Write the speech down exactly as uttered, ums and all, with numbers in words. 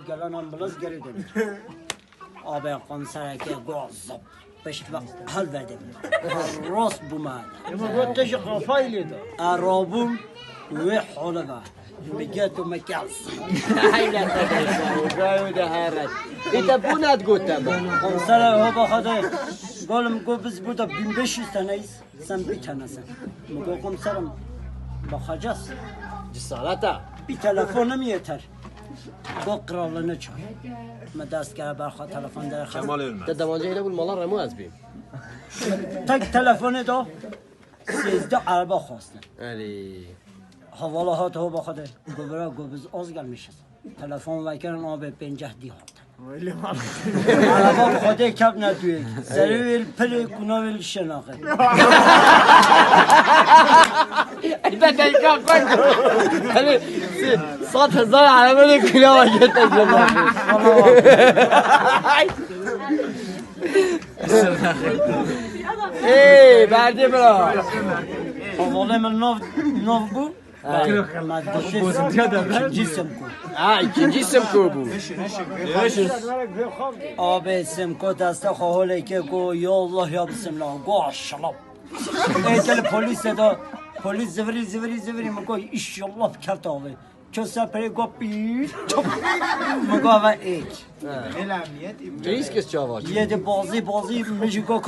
Gelen ambulans geri dönüyor. Abi komisereke go zop. Pişt ve hal verdim. Rost bu ma. Ama bu te ji kafayı lê da. Arabum ve holava. Migeto mekaz. Hayla te de. Gayo de haret. Ete bu ne gote be? Komisere ho bakade. Golüm go biz burada bin beş yüz taneyiz. Sen bir tanesin. Mugo komiserim, bakacağız. Cesalata. Bir telefonum yeter. Bu krallığını çağır. Me dest kere berxa telefon der. Kemal Ölmez. Te demancı ile bul malar remo ez bim. Tek telefonu da sizde araba xwestin. Erê. Havala hat ho baxade. Gobra gobiz az gelmişiz. Telefon vekirin abi pencah dî hat. Öyle mi? Araba xwedê kevne duyek. Serê wê li pilê kuna wê li şenaxê. Ebe dayka xwe. Hani sat hezar araba de kulağa getirdi. Ey, verdi bro. Oğlum min nov, nov bu. Ha. Bak, madde ikinci Simko. Ha, ikinci Simko bu. Abi Simko deste xaholeke go ya Allah ya Bismillah. Go şalap. Ey gel polis de, polis zivri zivri zivri mi go inşallah kert abi. Köse pere go pi. Mi go ve ek. Çeyiz kes çava. Yedi bazı bazı mi go